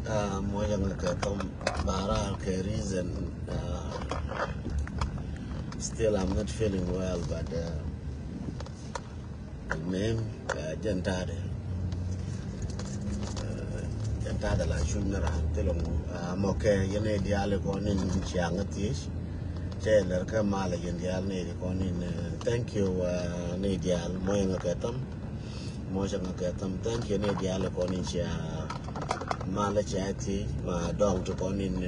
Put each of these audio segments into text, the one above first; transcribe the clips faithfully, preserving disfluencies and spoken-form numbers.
Mɔcä ŋa kɛ thom bara kɛ reason. Still, I'm not feeling well, but mem jɛn ta̱a̱dɛ, jɛn ta̱a̱dɛ la cuc ni raan thilɛ ŋu. Mɔkɛ yɛn ɛ diaal ikɔn in ciaŋ thiec. Cɛ lɛr kɛ malɛ yɛn diaal ni ikɔn in. Thank you ni diaal, mɔcä ŋa kɛ thom. Mɔcä ŋa kɛ thom, thank you ni diaal ikɔn in cia malä cia thiec ma dɔŋ ti kɔn in.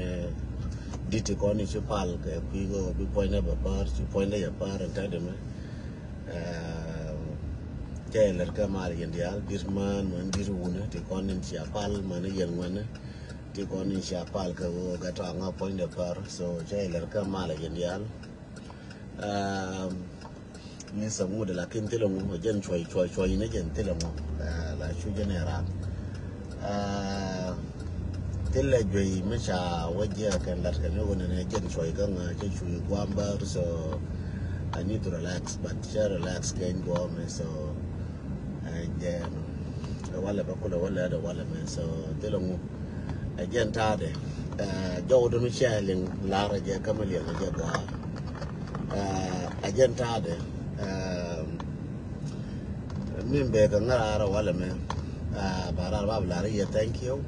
Dit ti kɔn in ci pal kɛ kui̱ kɛ bi puɔ̱nydɛ bɛ par, ci puɔ̱nydɛ yɛ par in ta̱a̱dɛ mɛ. Cɛ lɛr kɛ malɛ yɛn diaal, dit män män dit wunä ti kɔn in cia pal män yɛn ŋuɛnä ti kɔn in cia pal kɛ ɣöö gat tɔ̱ aŋa puɔ̱nydɛ par. So cɛ lɛr kɛ malɛ yɛn diaal. Ni saŋ ŋut lakin thilɛ ŋu jɛn cuɔy cuɔy cuɔy ni jɛn thilɛ ŋu. La cu jɛn ɛ ran. Thilɛ juey mi ca wä jiɛ kɛn lat kɛn ni wä nɛnɛ jɛn cuɔy kä ŋa cɛ cuy guam bär. So I need to relax, but cɛ relax kɛn guam. So jɛn walɛ bä kulɛ walɛ dɛ walɛ mɛ. So thilɛ ŋu. Ɛ jɛn ta̱a̱dɛ jɔw dun cɛ liŋ lar jɛ kä mi liɛŋ jɛ gɔaa. Ɛ jɛn ta̱a̱dɛ min bɛ kɛ ŋäraar walɛ mɛ. Ba rar ba bi lar yɛ thank you.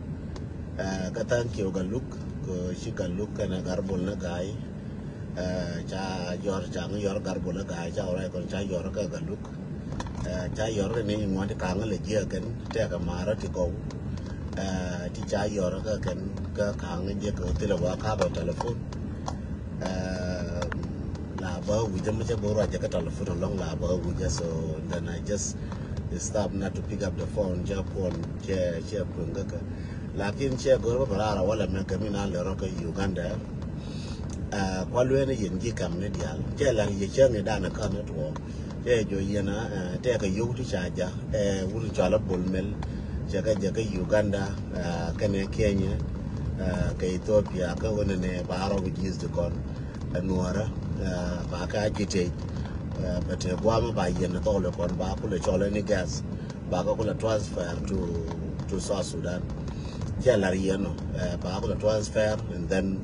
Kä thank you Galuk kɛ ci Galuk kɛnɛ Garbol ni Ga̱a̱y. Ca yɔr ca ŋä yɔr Garbol ni Ga̱a̱y ca wä ray kɔn ca yɔr kä Galuk. Ca yɔr kɛ ni ŋuan ti kaŋ lɛ jiɛ kɛn tɛk marä ti gɔw. Ti ca yɔr kɛ kɛn kä kaŋ jiɛ kɛ thilɛ wa ka bɛ telephone. La bä wujä mi cɛ bä ruacɛ kä telephone alɔŋ la bä wujä. So then I just stop not to pick up the phone. Cɛ phone cɛ cɛ kueŋ kä kɛ lakin cɛ gör bä bɛ rara walɛ mɛ kɛ mi na lɛ rɔ kä Uganda. Kua lueeni yɛn ji̱ kam ni diaal cɛ la̱r yɛ cäŋ i̱ danɛ kä ni tuɔɔk. Cɛ jɔ yɛn a tɛkɛ yio̱w ti ca ja̱ ɛ wut cɔal a Bol Mel. Cɛ kɛ jɛ kä Uganda kɛnɛ Kenya kɛ Ethiopia kä ɣöö nɛnɛ ba rɔ ji̱th ti kɔn. Ɛ nuɔrä ba kä agitate bɛ te guamä ba yɛn thɔɔk lɛ kɔn ba kulɛ cɔl ɛn i̱ gas. Ba kä kulɛ transfer to to South Sudan. Cɛ la̱r yɛn nɔ ba kulɛ transfer and then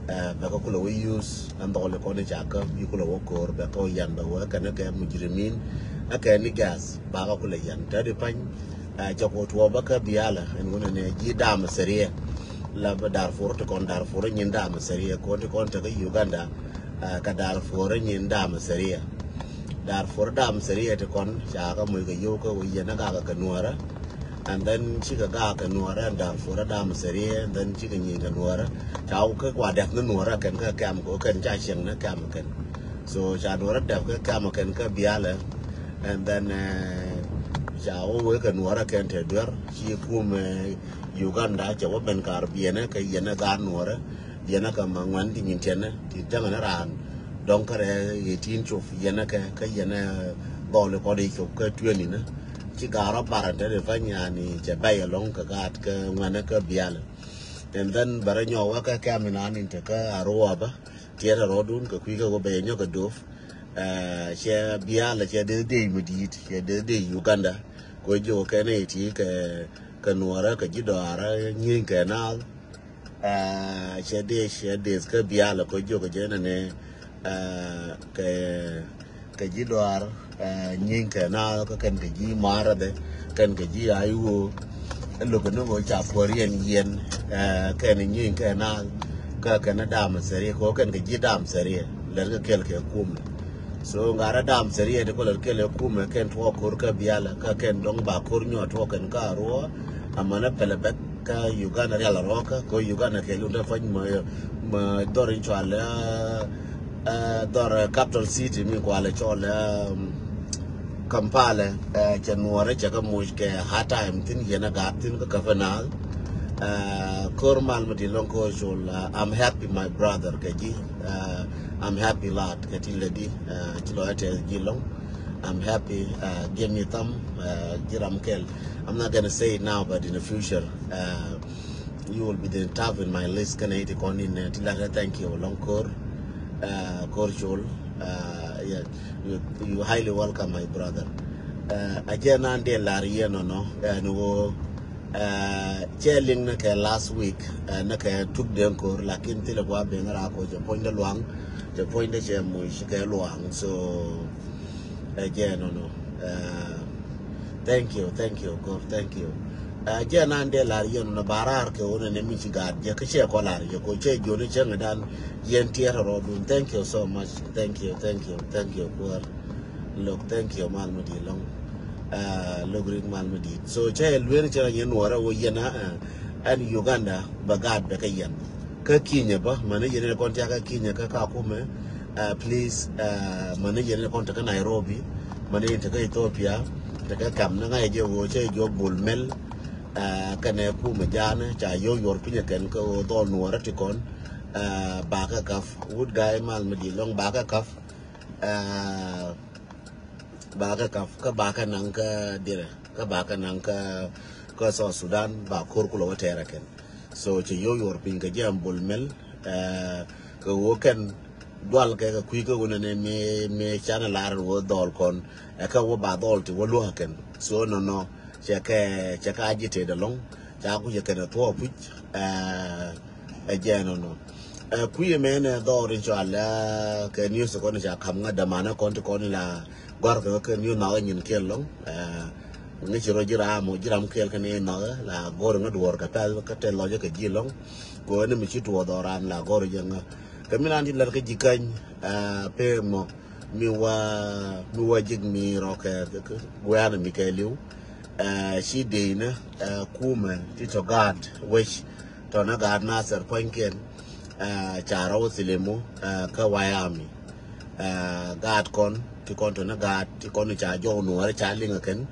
bɛ kä kulɛ wä use ɛn dhɔk lɛ kɔn i̱ ca kä bi kulɛ wä ko̱o̱r bɛ kä wä yan bɛ wä kɛn kɛ mujrimin. Ɛ kɛ ni gas ba kä kulɛ yan te di pany. Cɛ ku tuɔɔk bä kä bialɛ ɛn wunɛ ni ji̱ dam sɛriɛ. La bä Darfur ti kɔn Darfur nyin dam sɛriɛ kɔn ti kɔn te kä Uganda. Kä Darfur nyin dam sɛriɛ. Darfur dam sɛriɛ ti kɔn ca kä muc kɛ yio̱w kä wä yɛn ɛ gak kɛ nuɔrä. And then cikɛ gak kɛ nuɔrä ɛn Darfur dam sɛriɛ and then cikɛ nyin kɛ nuɔrä. Ca wä kä kua dɛk ni nuɔrä kɛn kä kɛm kɛ wä kɛn ca cieŋ ni kɛm kɛn. So ca nuɔrä dɛk kä kɛm kɛn kä bialɛ. And then ca wä wee kɛ nuɔrä kɛn te duer ci kum Uganda cɛ wä ben kar biɛnɛ kɛ yɛn ɛ gaat nuɔrä. Yɛn ɛ kɛ ma ŋuan ti nyin tiɛnɛ ti täŋɛ ni raan dɔ̱ŋ kärɛ yɛ tin cop yɛn ɛ kɛ kä yɛn ɛ dhɔli kɔt i̱ cop kä tueninä. Ci gaarɔ barɛ te di pany yani cɛ bɛy ɛlɔ̱ŋ kɛ gaat kɛ ŋuɛnɛ kä bialɛ. And then bɛ rɔ nyɔk wä kä kɛm inan in te kä Arua bä tiɛt ɛ rɔɔdun kɛ kui̱ kä wä bɛ yɛ nyɔk kɛ do̱p. Cɛ bialɛ cɛ dee dee mi di̱i̱t cɛ dee dee Uganda. Kɛ wä jiök kɛ ni ti kɛ kɛ nuɔrä kɛ ji̱ dɔaarä nyieny kɛ naath. Cɛ dee cɛ dee kä bialɛ kɛ jiök kɛ jɛ nɛnɛ kɛ kɛ ji̱ dɔaar nyieny kɛ naath kä kɛn kɛ ji̱ marädhɛ kɛn kɛ ji̱ ay ɣöö. Lo̱k ni ɣöö ca puɔ̱r yɛn yɛn kɛn nyieny kɛ naath kä kɛn dam sɛriɛ kɛ ɣöö kɛn kɛ ji̱ dam sɛriɛ lɛr kɛ kɛl kɛ kumɛ. So ŋa̱rä dam sɛriɛ ti kɔ lɛr kɛl kɛ kumɛ kɛn tuɔɔk ko̱r kä bialɛ kä kɛn dɔ̱ŋ ba ko̱r nyuɔ̱ɔ̱r tuɔɔk kɛn kä Arua. Amäni pɛlɛ bɛk kä Uganda rial a rɔɔkä kɛ Uganda kɛ lundä pany mɛ mɛ dhɔr in cual dhɔr capital city mi kual cɔl Kampala. Cɛ nuɔrɛ cɛ kä muc kɛ hard time thin yɛn a gaat thin kä kä fɛ naath. Kör mal mi ti lɔŋ kör col. I'm happy my brother kɛ ji̱. I'm happy lot kɛ ti lɛ di ci lɔ ɛ tɛth ji̱ lɔŋ. I'm happy. Give me thumb. Ji̱ ram kɛl. I'm not gonna say it now, but in the future, you will be the top in my list. Kɛnɛ iti kɔn in ti lat thank you lɔŋ kor. Kor col. Yeah, you, you highly welcome, my brother. A jɛ nan de lar yɛ nɔnɔ ɛn wo. Cɛ liŋ ni kɛ last week ni kɛ tuk den kor, lakin thilɛ gua ben ra ko cɛ puɔ̱nydɛ luaŋ, cɛ puɔ̱nydɛ cɛ muc kɛ luaŋ. So ɛ jɛ nɔnɔ. Thank you, thank you, God, thank you. Jɛ nan dee lar yɛn nɔnɔ ba rar kɛ wunɛ ni mi ci gaat jɛ kä cɛ kɔ lar jɛ ko cɛ joni cɛ ŋɛ dan yɛn tiɛt rɔ dun. Thank you so much. Thank you, thank you, thank you, kuäär. Look, thank you mal mi di lɔŋ. Look, rik mal mi di. So cɛ luer cɛ ŋɛ nuɔrɛ wo yɛn a ɛn Uganda bɛ gaat bɛ kɛ yɛn. Kä Kenya bä, mani yɛn ni kɔn tiakä Kenya kä Kakuma. Please, mani yɛn ni kɔn tiakä Nairobi, mani yɛn tiakä Ethiopia, tiakä kam ni ŋa̱c jɛ wo cɛ jɔ Bol Mel. Kɛnɛ kumɛ jaanɛ ca yɔ yuɔr pinyɛ kɛn kä wo dhɔl nuɔrɛ ti kɔn. Ba kɛ kaf wut ga̱a̱y mal mi di lɔŋ ba kɛ kaf. Ba kɛ kaf kä ba kɛ naŋ kä dirɛ kä ba kɛ naŋ kä kä South Sudan ba kor kulɛ wä tɛɛrɛ kɛn. So cɛ yɔ yuɔr piny kɛ jɛ Bol Mel. Kɛ wo kɛn dual kɛ kɛ kui̱ kä wunɛ ni mi mi canɛ lar wo dhɔl kɔn. Ɛ kɛ wo ba dhɔl ti wo luäk kɛn. So nɔnɔ cɛ kɛ cɛ kɛ agitate alɔŋ. Ca ku cɛ kɛn a thuɔ puc. Ɛ jɛ nɔnɔ. Kui̱ mɛ nɛ dhɔr in cɔal kɛ news kɔn ca kam ŋa damanɛ kɔn ti kɔn la gɔr kɛ kɛ news nakä nyin kiɛl lɔŋ. Ŋa ci rɔ jiram jiram kiɛl kɛ ni nakä la gɔr ŋa duɔr kɛ pɛl kɛ tɛl lɔjɛ kɛ ji lɔŋ. Kɔ ni mi ci tuɔ dhɔran la gɔr jɛ ŋa kɛ mi nan ti lar kɛ ji kany. Pɛ mɔ mi wa mi wa jik mi rɔ kɛ guɛn mi kɛ liw. Ci dee ni kumɛ ti tɔ gaat wec tɔ ni gaat Nasir puɔ̱nykiɛn. Ca rɔ wä thilimu kä wayami. Gaat kɔn ti kɔn tɔ ni gaat ti kɔn ca jɔw nuɔri ca liŋ kɛn.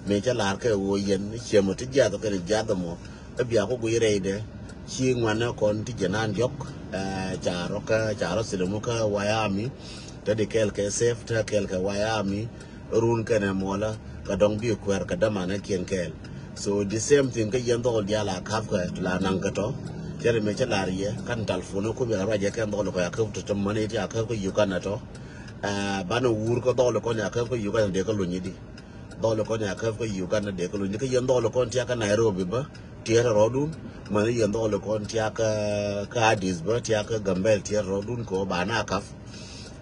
Mi ca lar kɛ wo yɛn ciɛmɔ ti jiath kɛn jiath mɔ. Kä bia ku guiy rɛydɛ ci ŋuanɛ kɔn ti jɛ nan diɔk. Ca rɔ kä ca rɔ thilimu kä wayami. Te di kɛɛl kɛ safe te kɛɛl kɛ wayami. Run kɛnɛ muɔlä kɛ dɔŋ bi kuɛɛr kɛ dämanɛ kiɛn kɛɛl. So the same thing kä yɛn dhɔl diaal a kap kɛ la naŋ kɛ tɔ. Cɛ ri mɛ cɛ lar yɛ kan telephone ku bia ruacɛ kɛn dhɔl kɔ a kap tɔ tɔ mani ti a kap kɛ Uganda tɔ. Banɛ wur kä dhɔl kɔn a kap kɛ Uganda dee kä luny di. Dhɔl kɔn a kap kɛ Uganda dee kä luny di kä yɛn dhɔl kɔn tiakä Nairobi bä. Tiɛt rɔɔdun mani yɛn dhɔl kɔn tiakä kä Addis bä tiakä Gambel tiɛt rɔɔdun kɛ ba na kap.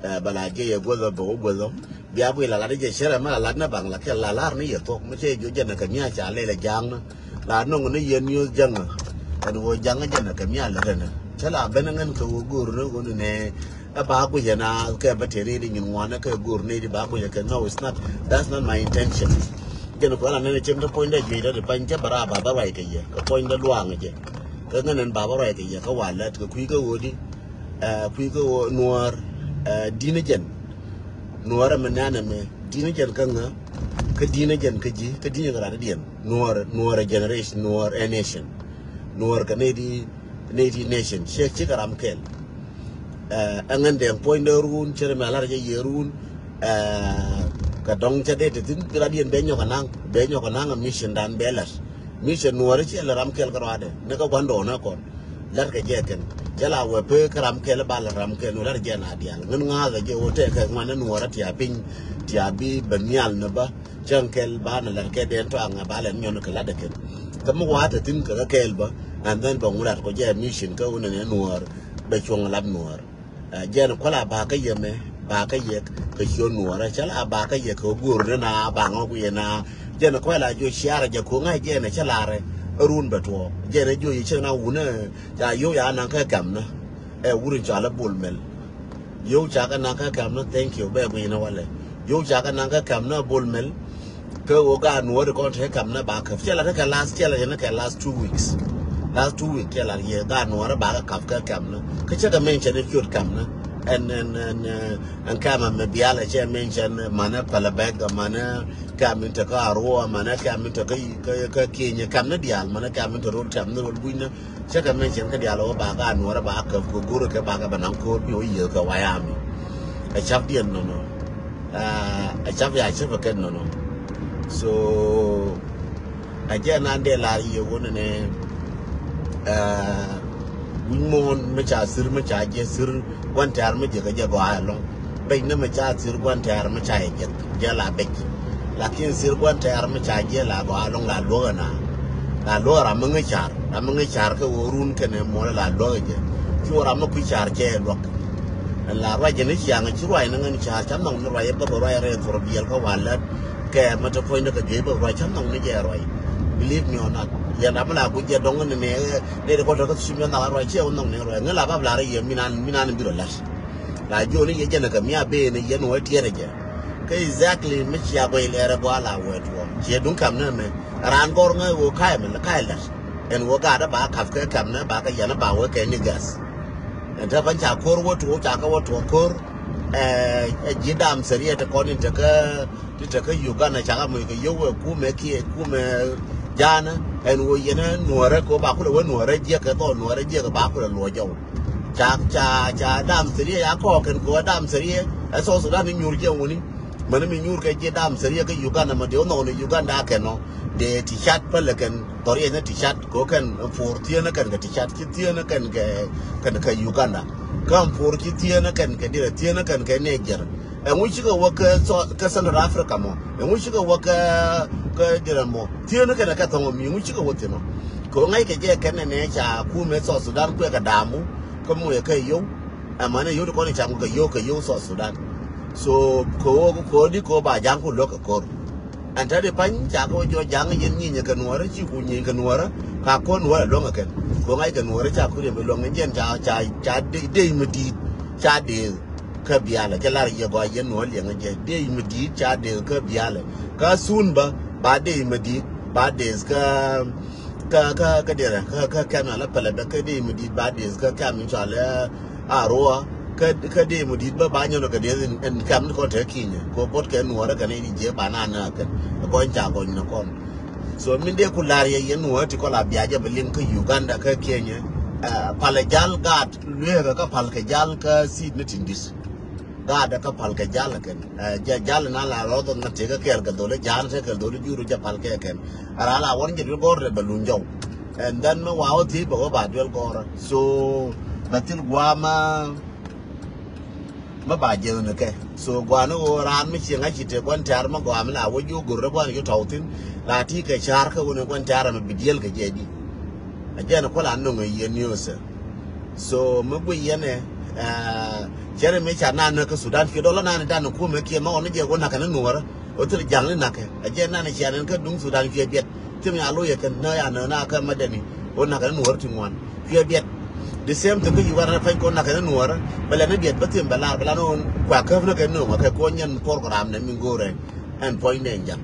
Bɛ la jiɛ yɛ guäthä bɛ wä guäthä. Bia guiy la lat ni jɛ cärɛ mɛ la lat ni baŋ la kɛ la lar ni yɛ thuɔk mi cɛ jiɔ jɛn kɛ mia ca lɛl ɛ jaŋ ni. La noŋ ni yɛ niöth jaŋ. Ɛn wä jaŋ jɛn kɛ mia lät ɛn. Cä la ben ŋän kɛ wä go̱r ni wä ni nɛ. Ɛ ba guiy ɛn a kɛ bɛ te ri di nyin ŋuan kɛ go̱r ni di ba guiy kɛ no, it's not, that's not my intention. Jɛn kɔ la nɛn cem te puɔ̱ny dɛ juic dɛ di pany cä bɛ ra ba bä ruac kɛ yɛ kɛ puɔ̱ny dɛ luaŋ jɛ. Kɛ ŋän ɛn ba bä ruac kɛ yɛ kɛ wa lät kɛ kui̱ kɛ wä di. Kui̱ kä ɣöö nuɔɔr di̱n jɛn. Nuɔɔr ɛmɛ nɛn ɛmɛ di̱n jɛn kä ŋä. Kä di̱n jɛn kä ji̱ kä di̱n jɛn kä raan diɛn. Nuɔɔr nuɔɔr ɛ generation nuɔɔr ɛ nation. Nuɔɔr kɛ nɛy di nɛy di nation ciɛ cikɛ ram kɛl. Ɛŋɛn dɛŋ puɔ̱ny dee ruun cɛ rɛ mɛ lar jɛ yɛ ruun. Kɛ dɔŋ cɛ dee te thin bi raan diɛn bɛ nyɔk anaŋ bɛ nyɔk anaŋ ɛ mission dan bɛ lat. Mission nuɔɔr ciɛ lɛ ram kɛl kä ruadɛ ni kä gua̱n dɔɔn ɛ kɔn. Lat kɛ jɛ kɛn cɛ la wɛ pek kä ram kɛl ba la ram kɛl wä lat jɛ na dial ŋän ŋa̱th ɛ jɛ wä tɛk kɛ ŋuan ni nuɔrä tia piny. Tia bi bɛ nhial ni bä cäŋ kɛl ba na lat kɛ dɛn tɔaŋ ba lɛ nyɔn kɛ lat ɛ kɛn. Kä mi wa te thin kɛ kä kɛl bä. And then bɛ ŋu lat kɔ jɛ mission kä wä nɛ ni nuɔɔr bɛ cuɔŋ lat nuɔɔr. Jɛn kuala ba kä yɛ mɛ ba kä yɛ kɛ ciö nuɔrɛ cɛ la ba kä yɛ kɛ go̱r ni na ba ŋɔ ku yɛ na. Jɛn kuala jo ciarɛ jɛ ko ŋa jɛn cɛ larɛ run bɛ tuɔ jɛn jo yi cɛ na wunɛ. Ca yo ya na kä kam na. Ɛ wuri ca la bol mel. Yo ca kä na kä kam na, thank you bɛ gwi na wale. Yo ca kä na kä kam na bol mel. Kä ɣöö gaat nuɔɔri kɔn te kɛ kɛmnä ba käp cɛ la te kɛ last cɛ la yɛn kɛ last two weeks. Last two week cɛ la yɛ gaat nuɔɔri ba kɛ kap kɛ kɛmnä kä cɛ kɛ mention i̱ ciöt kɛmnä. Ɛn ɛn ɛn ɛn kɛmɛ mi bialɛ cɛ mention manɛ pɛlɛ bɛk manɛ kɛm in te kä Arua manɛ kɛm in te kä kä Kenya kɛmnä diaal manɛ kɛm in te rol kɛmnä rol bucnä. Cä kɛ mention kä diaal wä ba ka nuɔrɛ ba käp kɛ go̱rɛ kɛ ba kɛ bɛ naŋ ko̱r bi wä yiëë kɛ wayami. Ɛ cap diɛn nɔnɔ. Ɛ cap ya cä bɛ kɛn nɔnɔ. So ɛ jɛ nan dee lar yiëë wä nɛnɛ. Wi̱ny muɔ̱ɔ̱n mi ca thir mi ca jiɛ thir gua̱n tɛ̈r mi jiɛ kɛ jɛ gɔaa ɛlɔ̱ŋ. Bec ni mi ca thir gua̱n tɛ̈r mi ca yɛ jiɛ jɛ la bec. Lakin thir gua̱n tɛ̈r mi ca jiɛ la gɔaa ɛlɔ̱ŋ la luäk ɛna. La luɔk ram mi ŋäc ca̱r, ram mi ŋäc ca̱r kɛ ɣöö run kɛnɛ muɔlɛ la luɔk jɛ. Ci ɣöö ram mi kui̱ ca̱r cɛ luɔk. Ɛn la ruac jɛ ni ciaŋ ci ruac ni ŋän ca̱r ca nhɔk ni ruac ɛ bä bä ruac rɛy thor biɛl kä walɛ. Kɛ mɛ te puɔ̱nydɛ kɛ juey bä ruac ca nhɔk ni jɛ ruac. Believe me or not. Yɛn ram mi la guic jɛ dɔŋ ni nɛ nɛ de kɔtɔ kä thuci mi nhɔk ruac cɛ wä nhɔk ni ruac. Ŋä la bap la rɛ yɛ mi nan mi nan bi rɔ lat. La jiɔni yɛ jɛn kɛ mi a ben yɛn wä tiɛrɛ jɛ. Kä exactly mi cia guɛy lɛrɛ gɔaa la wɛ tuɔ. Ciɛ duŋ kam nɛ mɛ. Raan gɔr ŋä wä ka̱y mɛ lɛ ka̱y lɛt. Ɛn wä gaat ba kap kɛ kam nɛ ba kɛ yɛn ba wä kɛ ni gas. Ɛn te pan ca ko̱r wä tuɔ ca kɛ wä tuɔ ko̱r. Ɛ ji̱ dam sɛriɛ te kɔn in te kä ti te kä Uganda ca kɛ moc kɛ yio̱w wä kumɛ kiɛ kumɛ ja̱a̱nä. Ɛn wä yɛn nuɔrɛ kɛ wä ba kulɛ wä nuɔrɛ jiɛk kɛ dhɔl nuɔrɛ jiɛk kɛ ba kulɛ luɔ jɔw. Ca ca ca dam sɛriɛ ya kɔɔk kɛn kɛ wä dam sɛriɛ. Ɛ South Sudan ni nyuur jiɛk wuni. Mäni mi nyuur kɛ ji̱ dam sɛriɛ kä Uganda mɛ dee wä nhɔk ni Uganda kɛn ɔ. Dee ti cat pälɛ kɛn dhɔriɛc ni ti cat kɛ wä kɛn puur thieenä kɛn kɛ ti cat ci thieenä kɛn kɛ kɛn kɛ Uganda. Kä puur ci thieenä kɛn kɛ dirɛ thieenä kɛn kɛ Niger. Ɛŋu cikɛ wä kä Sou- kä Central Africa mɔ? Ɛŋu cikɛ wä kä kä dirɛ mɔ? Thieenä kɛn kɛ thɔŋ mi ɛŋu cikɛ wä thieenä? Kɛ wä ŋa̱ckɛ jɛ kɛn nɛ nɛ ca kumɛ South Sudan kuɛ kɛ damu kä muɛ kɛ yio̱w. Ɛmɛnɛ yio̱w ti kɔn i̱ cam kɛ yio̱w kɛ yio̱w South Sudan. So kɛ ɣöö kɛ ko̱r di kɛ ɣöö ba ja̱ŋ ku lo̱k kɛ ko̱r. Ɛn te di pa̱ny ca kɛ wä jɔ ja̱ŋ yɛn nyinyɛ kɛ nuɔ̱ɔ̱rä ci ku nyiny kɛ nuɔ̱ɔ̱rä. Ka ko̱r nuɔ̱ɔ̱rä luäŋ kɛ kɛn kɛ ɣöö ŋa̱c kɛ nuɔ̱ɔ̱rä ca ku riɛm bi luäŋ ni jɛn ca ca ca dec mi di̱i̱t ca dec. Kä bialɛ cɛ lar yɛ gɔaa yɛn nuɔ̱ɔ̱rä liɛŋ jɛ dec mi di̱i̱t ca dec kä bialɛ. Ka thun bä ba dec mi di̱i̱t ba dec kä Kä kä kä dirɛ kä kä kɛm na la pɛlɛ bɛ kä di mi dit ba dis kä kɛm in cɔal a ruɔ kä kä di mi dit bä ba nyɔn kɛ di in kɛm ni kɔn te kinyɛ ko bot kɛ nuɔrɛ kɛ ni di jɛ ba na na kɛ kɔn ca gɔny ni kɔn. So min de ku lar yɛ yɛn nuɔrɛ ti kɔla bia jɛ bɛ liŋ kä Uganda kä Kenya. Palɛ jal gaat lueekä kä pal kɛ jal kä sit ni tin dis. Gaat kä pal kɛ jal kɛn. Jɛ jal na la rɔth na tëkä kɛɛl kɛ dholi jal tëkä kɛɛl dholi juru jɛ pal kɛ kɛn. Ara la wan jɛ duel gɔr dɛ bɛ luny jɔw. And then mi wa wä thiec bɛ wä ba duel gɔr. So bɛ thil guama mi ba jɛ ni kɛ. So guani wä ran mi cieŋ a ci te guan tɛr mi gɔam la wä ju gur dɛ guan ju tɔw thin. La ti kɛ car kɛ wä ni guan tɛr mi bi diel kɛ jɛ di. A jɛ ni kula nung a yɛ news. So mi gui yɛn ɛ cɛrɛ mi ca nan kä Sudan fi dɔla nan dan kumɛ kiɛ ma ɔn jɛ wä nakɛ ni nuɔrä. O thil jaŋ ni nakɛ a jɛ nan cɛ nan kä duŋ Sudan fi biɛt. Tim ya lo yɛ kɛ na ya na na kä madani wä nakɛ ni nuɔrä ti ŋuan fi biɛt. The same thing kä Uganda pany ko nakɛ ni nuɔrä bɛ lɛ ni biɛt bä tim bɛ lar bɛ la ni wä kua käp ni kɛ nuɔrä kɛ ko nyɛn program ni mi go̱rɛ. Ɛn puɔ̱ny ni ɛn jaŋ.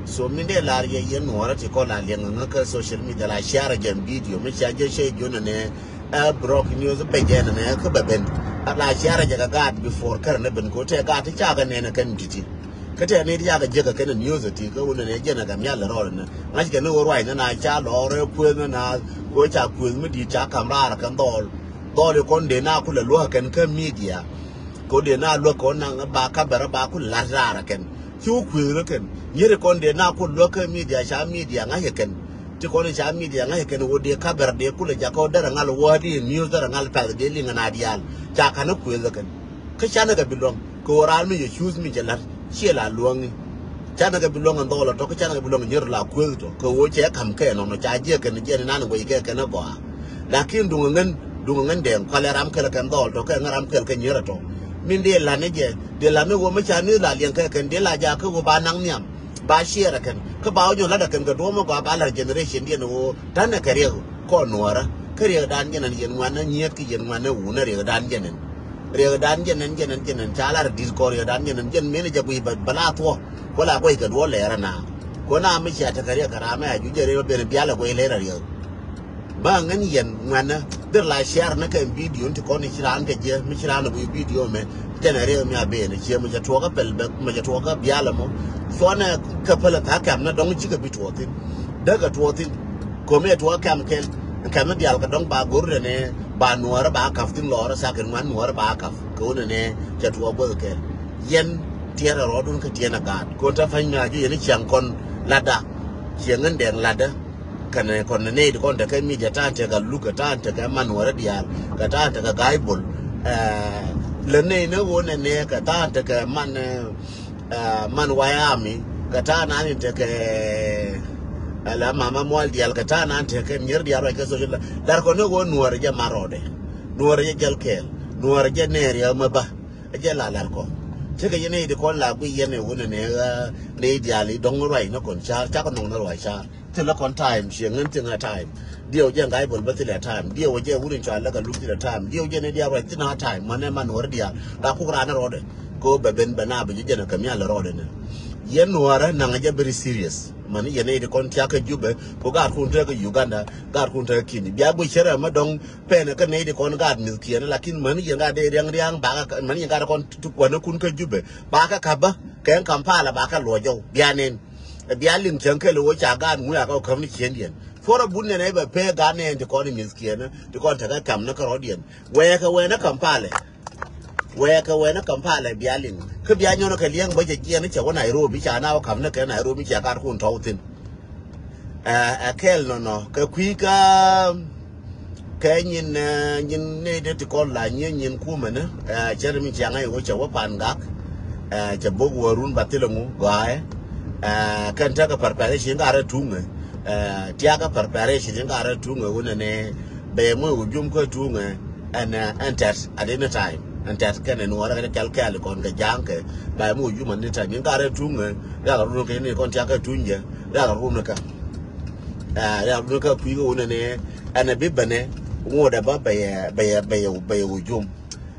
So min dee lar yɛ yɛn nuɔrä ti kɔ la liɛŋ ŋä kä social media la share jɛn video mi ca jɛ cɛ jɔn ni. Ɛ brok news bɛ jɛ nɛ kä bɛ ben. A la ciarɛ jɛ kɛ gaat before kärɛ ni ben ko tɛ gaat ti ca kɛ nɛnɛ kɛn titi. Kä tɛ ni ti ca kɛ jɛ kɛ kɛn news ti kä wun nɛ jɛ nɛ kɛ mial rɔɔd nɛ. Ŋa̱c kɛ ni wä ruac nɛ na ca lɔɔr ɛ kueth nɛ na ko ca kueth mi dit ca kam raar kɛn dhɔl. Dhɔl i kɔn dee na kulɛ luäk kɛn kä media. Ko dee na luäk kɔn naŋ ba ka bɛrɛ ba kulɛ lat raar kɛn. Cu kueth rä kɛn. Nyiri kɔn dee na kulɛ luäk kä media ca media ŋa̱c kɛ kɛn. Ti kɔn i̱ ca media ŋa̱c kɛn ɣöö dee ka̱bɛr dee kulɛ jakä ɣöö derɛ ŋal wäär di news derɛ ŋal pɛth dee liŋ ɛn a diaal. Ca ka̱n i̱ kuëth ɛ kɛn. Kä canɛ kɛ bi luäŋ kɛ ɣöö raan mi yɛ cuuth mi cɛ la̱t. Ciɛ la luäŋ i̱ canɛ kɛ bi luäŋ ɛn dhɔɔl ɛ tɔ̱ kä canɛ kɛ bi luäŋ nyier la kuëth tɔ̱ kɛ ɣöö cɛ ka̱m kɛ ɛnɔnɔ ca jiɛ kɛn jiɛ ni nan i̱ guɛc kɛ kɛn ɛ gɔaa. Lakin duŋ ɛ ŋän duŋ ɛ ŋän dɛɛŋ kualɛ ram kɛl kɛn dhɔɔl tɔ̱ kɛ ŋä ram kɛl kɛ nyier ɛ tɔ̱. Min dee la̱t ni jɛ dee la̱t ni ɣöö mi ca ni la liɛŋ kɛ kɛn dee la jakä ɣöö ba naŋ nhiam. Ba share kɛn kä ba wä nyɔ lat kɛn kɛ duɔ̱ɔ̱m ɛ gɔaa ba lar generation diɛn ɣöö ta̱nɛ kɛ riɛk kɔn nuɔɔrä. Kä riɛkdan jɛn ɛn yɛn ŋuanä nyiet kä yɛn ŋuanä wunä riɛkdan jɛn ɛn. Riɛkdan jɛn ɛn jɛn ɛn jɛn ɛn ca lar di̱t kɔn riɛkdan jɛn ɛn jɛn min ɛ jɛ guiy bä la thuɔ. Kuɛ la guɛy kɛ duɔ̱ɔ̱r lɛɛrä na kuɛ na mi cia tekɛ riɛk kɛ ram ɛ a juc jɛ riɛk ben bial ɛ guɛy lɛɛrä riɛk. Bä ŋän yɛn ŋuɛnä dhil la share ni kɛ video ti kɔn i̱ ci raan kɛ jiɛ mi ci raan i̱ guiy video mɛ. Jɛn ɛ riɛk mi a ben i̱ ciɛ mi cɛ tuɔɔk kä pɛl bɛ mi cɛ tuɔɔk kä bial ɛmɔ. Cuɔnɛ kɛ pɛl ɛ tha̱a̱ kɛm ni dɔ̱ŋ cikɛ bi tuɔɔk thi̱n. Däkɛ tuɔɔk thi̱n. Ko̱mi ɛ tuɔɔk kɛm kɛl kɛm ni diaal kɛ dɔ̱ŋ ba go̱r dɛ nɛ ba nuɔɔrä ba ka̱p thi̱n lɔɔrä tha̱a̱ kɛn ŋuan nuɔɔrä ba ka̱p kɛ wun ɛ nɛ cɛ tuɔɔk guäth kɛl. Yɛn tiɛɛrɛ rɔɔdun kä tiɛɛn ɛ gaat ko̱n te pa̱ny mi a ji̱ yɛn i̱ ciaŋ kɔn latda. Ciɛ ŋän dɛɛŋ latdä. Kɛnɛ kɔn nɛ nɛy ti kɔn tekɛ media ta̱a̱n tekɛ luk kɛ ta̱a̱n tekɛ man wärä diaal kɛ ta̱a̱n tekɛ ga̱a̱c bol. Lɛ nɛy ni ɣöö nɛ nɛ kɛ ta̱a̱n tekɛ man man wayami kɛ ta̱a̱n ani tekɛ Ala mama mual dial kɛ ta̱a̱ nan tekɛ mier dial ruac kɛ social. Lar kɔ ni wä nuɔr jɛ marɔdɛ. Nuɔr jɛ jɛl kɛɛl. Nuɔr jɛ nɛɛr yɛ mɛ ba. Jɛ la lar kɔ. Tekɛ yɛn ni di kɔn la gui yɛn ni wä ni ni ɣä ni dial i dɔŋ ruac ni kɔn car cak nɔŋ ni ruac car. Thilɛ kɔn time ciɛ ŋän thiŋ ɛ time. Diɛw jɛ ŋa̱c bol bä thilɛ time. Diɛw jɛ wur in cua lä kɛ luk thilɛ time. Diɛw jɛ ni dial ruac thin ɛ time mɛ ni ma nuɔr dial la kuk ran ni rɔdɛ. Ko bɛ ben bɛ na bɛ jɛ jɛ ni kɛ mial rɔdɛ ni. Yɛn nuɔrɛ naŋ jɛ very serious. Mani yɛn ni di kɔn tiak kä Jubɛ ko gaat kun tekɛ Uganda, gaat kun tekɛ Kini. Bia gui cɛ rɛ mɛ dɔŋ pɛn kä ni di kɔn gaat mith kiɛn lakin mani yɛn gaat di riaŋ riaŋ ba kä mani yɛn gaat kɔn ti kuan kun kä Jubɛ ba kä kapa kɛ Kampala ba kä luɔ jɔw bia nen. Bia liŋ cɛŋ kɛl wä ca gaat ŋu ya kä käm ni ciɛn diɛn. Cuɔrɛ bun nɛn ɛ bɛ pɛ gaat nɛn ti kɔn mith kiɛn ti kɔn tekɛ kam ni kä rɔdiɛn. Wɛɛkɛ wɛɛ ni Kampala. Wɛɛkɛ wɛɛ ni Kampala bia liŋ. Kä bia nyɔn kɛ liɛŋ bä cɛ jiɛn cɛ wä Nairobi ca na wä kam ni kɛ Nairobi cɛ gat kun tɔw thin. Ɛ kɛl nɔnɔ kɛ kui̱ kä kɛ nyin nyin ni de ti kɔn la nyin nyin kumɛ ni. Cɛ ri mi ciaŋ ayi wä cɛ wä pan gak. Cɛ bok wä run ba thilɛ ŋu gɔaɛ. Kɛn tekɛ preparation gat rɛ tuŋɛ. Tiakɛ preparation gat rɛ tuŋɛ wunɛ ni bɛ mɔ wä jum kä tuŋɛ. Ɛn ɛn tɛt at any time ɛn tɛt kɛn ɛn wä rɛ kɛn kɛl kɛl kɔn kɛ jaŋ kɛ ba mɔ wä jum at any time in gat rɛ tuŋɛ. Gat rɛ run kɛ ni kɔn tiakɛ tuŋ jɛ. Gat rɛ run kɛ ɛ ɛ kä kui̱ kä wunɛ ni ɛn ɛ bi bɛnɛ ŋuɔdɛ bä bɛyɛ bɛyɛ bɛyɛ bɛyɛ wä jum.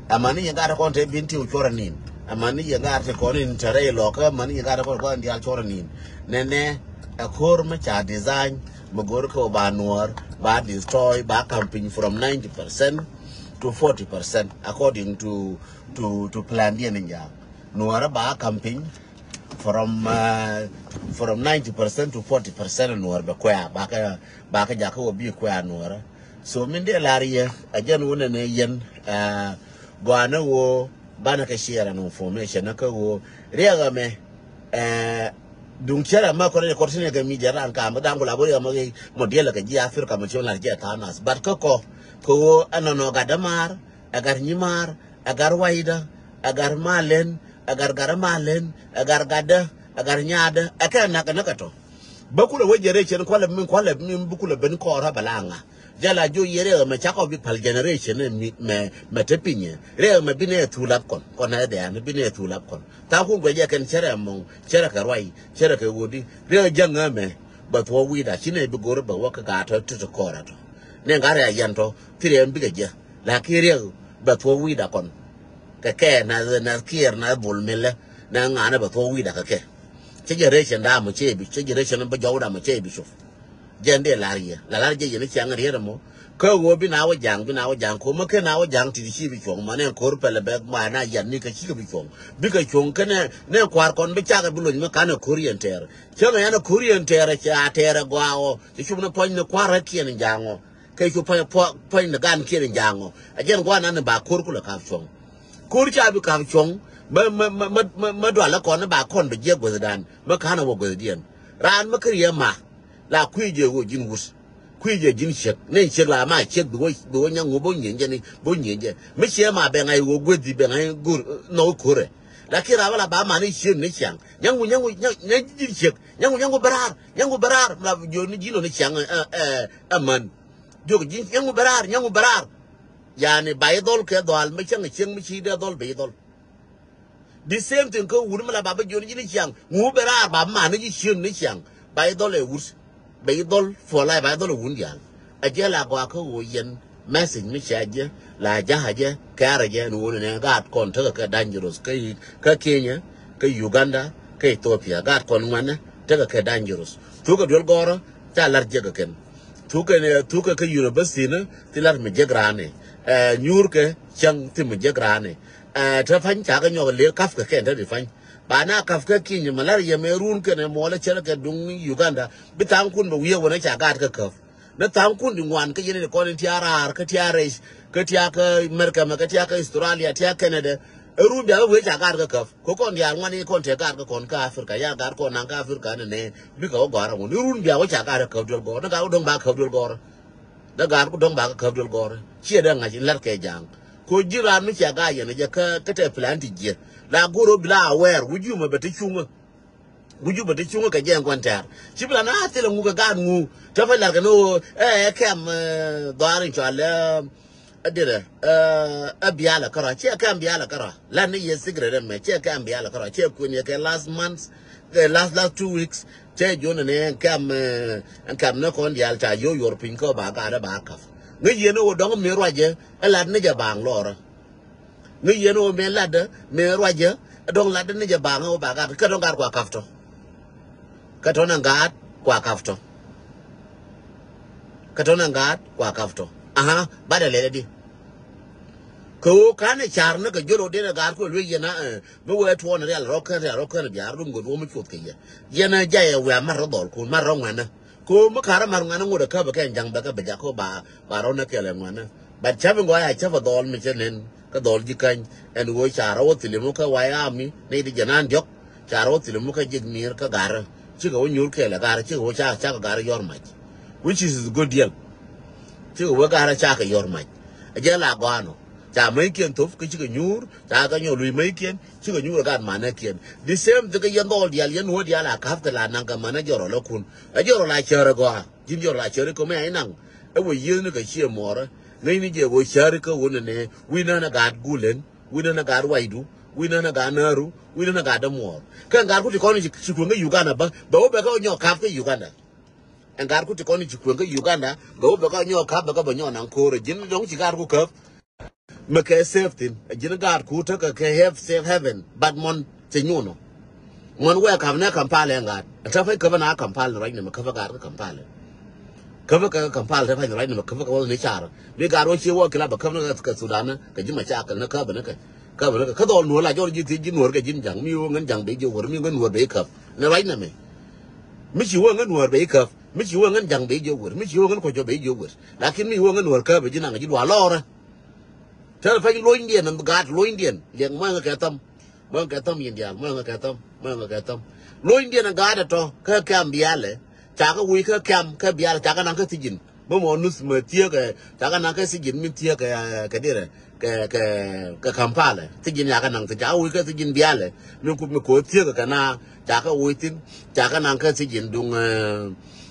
Ɛmani yɛ gat kɔn te bin ti wä cuɔrɛ nin. Ɛmani yɛ gat te kɔn in te rɛy lɔkä ɛmani yɛ gat kɔn kɔn dial cuɔrɛ nin. Nɛnɛ ɛ ko̱r mi ca design mi go̱r kä wä ba nuɔr ba destroy ba camping from ninety percent to forty percent according to to to plan diɛn in jam. Nuɔr ba camping from uh, from ninety percent to forty percent nuɔr bɛ kuɛ̈ɛ̈ bakɛ bakɛ jakä wä bi kuɛ̈ɛ̈ nuɔrä. So min dee lar yɛ a jɛn wä nɛnɛ yɛn uh, gɔanɛ wä banɛ kɛ share an information kä wä riɛk ɛmɛ. Uh, duŋ cɛrɛ mɛ kɔrɛ kɔrɛ sinɛ kɛ media ran kam daŋ kula bori ɛmɛ mɔ diɛlɛ kɛ ji Africa mɔ cɛ lar jɛ thanas but kä kɔ kɛ wä ɛnɔnɔ gat dämaar ɛ gat nyimar ɛ gat waida ɛ gat malen ɛ gat gat malen ɛ gat gatdä ɛ gat nyadä ɛ kɛ nak ɛ nak ɛ tɔ. Bä kulɛ wä generation kualɛ min kualɛ min bi kulɛ ben kɔɔrä bɛ la ŋa. Jala jo yɛ rɛ mɛ cakɔ bi pal generation mɛ mɛ te pinyɛ rɛ mɛ bi nɛ thulap kɔn kɔn nɛ dɛ an bi nɛ thulap kɔn. Tha kun guɛ jɛ kɛn cɛrɛ mɔŋ cɛrɛ kɛ ruay cɛrɛ kɛ wodi rɛ jɛ ŋä mɛ bɛ thuɔ wida ci nɛ bi gor bɛ wä kɛ gatɔ ti ti kɔɔrä tɔ. Nɛ ŋa rɛ a yɛn tɔ ti rɛ bi kɛ jɛ. Lakin riɛk bɛ thuɔ̱k wi̱i̱da kɔn kɛ kɛ na na kiɛɛr na bol milɛ na ŋa̱nɛ bɛ thuɔ̱k wi̱i̱da kɛ kɛ. Cä generation da mɔ cɛ bi cä generation bä jɔw da mɔ cɛ bi cop. Jɛn dee lar yɛ la lar jɛ yɛn ciaŋ riɛt mɔ kä ɣöö bi na wä jaŋ bi na wä jaŋ ko̱mä ken na wä jaŋ ti ci bi cuɔ̱ŋ mɔ nɛ ko̱r pɛlɛ bɛ ma na yan ni kɛ ci kɛ bi cuɔ̱ŋ. Bikɛ cuɔ̱ŋ kä nɛ nɛ kua̱r kɔn bi cakɛ bi lony mi kanɛ ko̱r yɛn tɛɛr. Cäŋɛ yan ko̱r yɛn tɛɛr cɛ a tɛɛr ɛ gɔaa ɔ cɛ cup ni puɔ̱ny ni kua̱r ɛ kiɛn jaŋ ɔ. Kɛ cu puɔ̱ny puɔ̱ny ni gan kiɛn jaŋ ɔ. A jɛn gua̱n an ni ba ko̱r kulɛ kap cuɔ̱ŋ. Ko̱r ca bi kap cuɔ̱ŋ. Mä mä mä mä mä dualä kɔn ni ba kɔn bi jiɛk guäthdan mä ka̱n a wä guäthdiɛn. Raan mä kär yɛ ma la kui̱ jɛ wä ji̱n wut. Kui̱ jɛ ji̱n ciek ni ciek la ma ciek bi wä bi wä nyaŋ wä bä nyieny jɛ ni bä nyieny jɛ. Mi ciɛ ma bɛ ŋa̱c wä guäthi bɛ ŋa̱c go̱r nɔk ko̱rɛ. Lakin raan bä la ba man ni ciek ni ciaŋ nyaŋ wä nyaŋ wä nyaŋ ji̱n ciek nyaŋ wä nyaŋ wä bɛ raar nyaŋ wä bɛ raar la jiɔ ni ji̱n lɔ ni ciaŋ ɛ ɛ ɛ män. Jiök ji̱ nyɛŋu bɛ raar nyɛŋu bɛ raar. Yani ba idhɔl kɛ dhɔal mi cäŋ cieŋ mi ci dee dhɔl bɛ idhɔl. The same thing kä wut mi la ba bä jiön ji̱ ni ciaŋ ŋu bɛ raar ba man ni ji̱ ciön ni ciaŋ. Ba idhɔl ɛ wut bɛ idhɔl for life ba idhɔl ɛ wun diaal. A jɛ la gɔaa kä ɣöö yɛn message mi cia jɛ la jaha jɛ kɛɛrɛ jɛ ni wun ni gaat kɔn tekɛ kɛ dangerous kä yi kä Kenya kä Uganda kä Ethiopia gaat kɔn ŋuɛnɛ tekɛ kɛ dangerous. Thukɛ duel gɔrä ca lar jɛ kɛ kɛn. Thukɛ ni thukɛ kä university ni ti lar mi jek rani. Ɛ nyuur kɛ cäŋ ti mi jek rani. Ɛ te pany ca kɛ nyɔk lir kaf kɛ kɛn te di pany. Ba na kaf kɛ kinyɛ ma lar yɛ mɛ run kɛn ɛ muɔlɛ cɛl kɛ duŋ Uganda bi thaŋ kun bɛ wiee wänä ca gaat kä käp. Ni thaŋ kun di ŋuan kä yɛn ni kɔn in tia raar kä tia rɛc kä tia kä America mɛ kä tia kä Australia tia Canada. Ɛ run bia kä wiee ca gaat kä käp. Ko kɔn diaal ŋuan i̱ kɔn te gaat kä kɔn kä Africa ya gaat kɔn naŋ kä Africa ni nɛ. Bikɛ wä gɔ̱a̱r aŋun i̱ run bia wä ca gaat kä käp duel gɔ̱a̱r ni gaat wä dɔ̱ŋ ba käp duel gɔ̱a̱r. Ni gaat wä dɔ̱ŋ ba kä käp duel gɔ̱a̱r. Ciɛ dee ŋa̱c in lät kɛ ja̱a̱ŋ. Ko ji̱ raan mi cia gaat yɛn jɛ kä kä te plan ti jiɛ la go̱r wä bi la awɛɛr wä ji̱ mɛ bɛ te cuŋä. Guju bä ti cuŋä kɛ jɛ ɛn kuan tɛ̈r. Ci bi la na thilɛ ŋu kɛ gaat ŋu. Tɛ pä lar kɛ ni ɣöö ɛ kɛm dhɔaar in cɔal ɛ dirɛ ɛ bialɛ kärɔa. Ciɛ kɛm bialɛ kärɔa. Lat ni yɛ secret ɛmɛ. Ciɛ kɛm bialɛ kärɔa. Ciɛ kuën yɛ kɛ last month, kɛ last, last two weeks. Cɛ juɔn ni ɛn kɛm ɛn kɛm ni kɔn diaal ca yo̱o̱ yuɔr piny kä ba gaat ɛ ba ka̱p. Ŋäc yɛn ɣöö dɔ̱ŋ mi ruacɛ ɛ lat ni jɛ baaŋ lɔrä. Ŋäc yɛn ɣöö mëë latdä mëë ruacä ɛ dɔ̱ŋ latdä ni jɛ baaŋä ɣöö ba gaat kä dɔ̱ŋ gaat kua ka̱p tɔ. Kä tɔ̱ nɛ gaat kua ka̱p tɔ. Kä tɔ̱ nɛ gaat kua ka̱p tɔ. Aha, bat ɛ lɛl ɛ di. Kɛ ɣöö ka̱n ɛ car ni kɛ jol ɣöö den ɛ gaat kuɛ luec yɛn a ɛ mi wee tuɔɔn rial rɔ̱ kän rial rɔ̱ kän biaar rum gɔt wä mi cuoth kɛ yɛ. Yɛn ɛ jay ɛ wia mat rɔ̱ dhɔl kun mat rɔ̱ ŋuɛnä. Ko mi karä mar ŋuan ŋot ɛ käp ɛ kɛn ja̱ŋ bɛ kä bɛ jakä ba ba rɔw nɛ kɛl ɛ ŋuan ɛ. But cäp in gɔaa ya cäp ɛ dhɔl mi cɛ nen kä dhɔl ji̱ käny ɛn ɣöö ca rɔw ɛ thilim wä kä way ami ni di jɛ nan diɔk. Ca rɔw ɛ thilim wä kä ji̱k mi̱i̱r kä garä cikɛ wä nyuur kɛl ɛ garä cikɛ wä ca cakɛ garä yɔr mac. Which is good deal. Cikɛ wä garä cakɛ yɔr mac. Ɛ jɛ la gɔaa nɔ ca mäc kiɛn thop kä cikɛ nyuur. Ca kɛ nyɔk luc mäckiɛn cikɛ nyuur ɛ gat manäkiɛn. The same thing kä yɛn dhɔl diaal yɛn nuɔ̱ɔ̱r diaal a ka̱p kɛ la naŋ kɛ manä jɔrɔ lä kun. Ɛ jɔrɔ la cär ɛ gɔaa ji̱n jɔrɔ la cär ɛ kɛ mɛ a naŋ. Ɛ wä yieth ni kɛ ciɛ muɔɔrä ŋäcni jɛ wä cär kä wä nɛnɛ wi̱n nän ɛ gat gulɛn wi̱n nän ɛ gat waydu wi̱n nän ɛ gat nääru wi̱n nän ɛ gat dämuɔɔr. Kɛ gat ku ti kɔn ci kueŋ kä Uganda bä bɛ wä bɛ kä nyɔk ka̱p kä Uganda. Ɛn gat ku ti kɔn ci kueŋ kä Uganda bɛ wä bɛ kä nyɔk ka̱p bɛ kä bɛ nyɔk naŋ ko̱r ɛ ji̱n dɔ̱ŋ ci gat ku käp. Mi kɛ safe thin a ji̱n gaat ku tekɛ kɛ have safe haven but mɔn cɛ nyuun ɔ. Mɔn wɛ kap nɛ Kampala ɛn gaat a tɛ pay käpä na Kampala ni ruac ni mi käpä gaat kä Kampala. Käpä kɛ Kampala tɛ pay ni ruac ni mi käpä kɛ wä ni car mi gaat wä cie wä kila bɛ käp ni kɛ Sudan kɛ ji̱ ma cakɛl ni käpä ni kɛ käpä ni kɛ kä dhɔl nuɔr la jɔr ji̱ thiec ji̱ nuɔr kɛ ji̱n ja̱ŋ mi wä ŋän ja̱ŋ bɛ ji̱ wär mi ŋän nuɔr bɛ käp ni ruac ni mi. Mi ci wä ŋän nuɔr bɛ käp mi ci wä ŋän ja̱ŋ bɛ ji̱ wär mi ci wä ŋän kuɔcɔ bɛ ji̱ wär lakin mi wä ŋän nuɔr käpä ji̱ naŋ ji̱ dual lɔrä. Tɛl pɛny luɔnydiɛn ɛn gaat luɔnydiɛn liɛŋ mɔɛŋɛ kɛ thäm. Mɔɛŋɛ kɛ thäm yin diaal mɔɛŋɛ kɛ thäm mɔɛŋɛ kɛ thäm. Luɔnydiɛn ɛn gaat ɛ tɔ kä kɛm bialɛ. Cakɛ wi̱i̱ kä kɛm kä bialɛ cakɛ naŋ kä thijin. Mɛ mɔ nuth mɛ thiekɛ cakɛ naŋ kä thijin min thiekɛ kɛ dirɛ kɛ kɛ kɛ Kampala thijin yakɛ naŋ thin cakɛ wi̱i̱ kä thijin bialɛ. Min ku mi ko̱ thiekɛ kɛ na cakɛ wi̱i̱ thin cakɛ naŋ kä thijin duŋ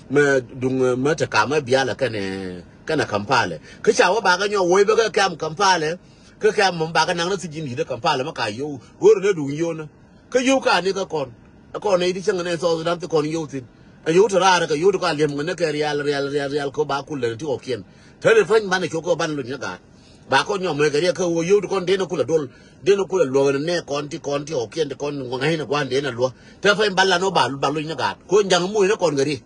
mɛ duŋ mɛ te kamɛ bialɛ kɛnɛ kɛnɛ Kampala. Kä ca wä bakɛ nyɔk woc bä kä kɛm Kampala. Kä kɛm mum bakɛ naŋ ni thijin yi̱t kä Kampala mɛ ka yio̱w go̱o̱r ni duŋ yio̱w ni. Kä yio̱w ka ni kä kɔn ɛ kɔn ni ti cäŋ ni South Sudan ti kɔn yio̱w thin. Ɛ yio̱w ti raar kä yio̱w ti ka liɛm ŋä ni kɛ rial rial rial rial kä ba kul lɛn ti ɣɔkiɛn. Te ni pany banɛ cok kä banɛ luny ni gaat. Ba kɔn nyɔk mɛ kɛ riɛk kä wä yio̱w ti kɔn den kulɛ dol den kulɛ luɔk ni nɛ kɔn ti kɔn ti ɣɔkiɛn ti kɔn ŋa̱c ni gua̱n den a luɔ. Te pany ban lan wä ba luny ni gaat ko ja̱ŋ muc ni kɔn kɛ ri.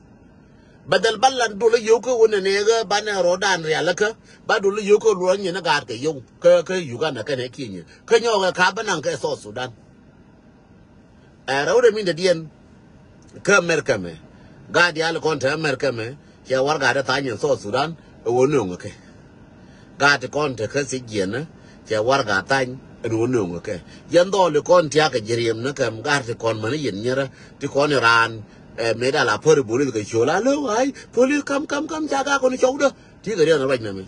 Bɛ dhɛl ba lan dol i̱ yio̱w kä wä nɛnɛ ɣä banɛ rɔɔdan rialikä ba dol i̱ yio̱w kä luɔ̱ɔ̱r nyin i̱ gaat kɛ yio̱w kä kä Uganda kɛnɛ Kenya kä nyɔɔkɛ ka bä naŋ kɛ South Sudan. Ɛ rɛw rɛ min dɛ diɛn kä America mɛ gaat diaal kɔn te America mɛ cɛ war gaat i̱ tha̱a̱ny in South Sudan ɛ wä nöŋ kɛ. Gaat ti kɔn te kä thiec jiɛn cɛ warɛga thany ɛn ɣöö nööŋ kɛ. Yɛn dhɔɔli kɔn tiakä ji̱ riɛm ni kɛm gaat ti kɔn mäni yɛn nyierä ti kɔn i̱ raan. Ɛ mëë dal a päri bolis kɛ ciöl a lo̱w ay polis kam kam kam ca gak kɔn cɔwdä. Tikɛ riɛn ruac nɛmɛ.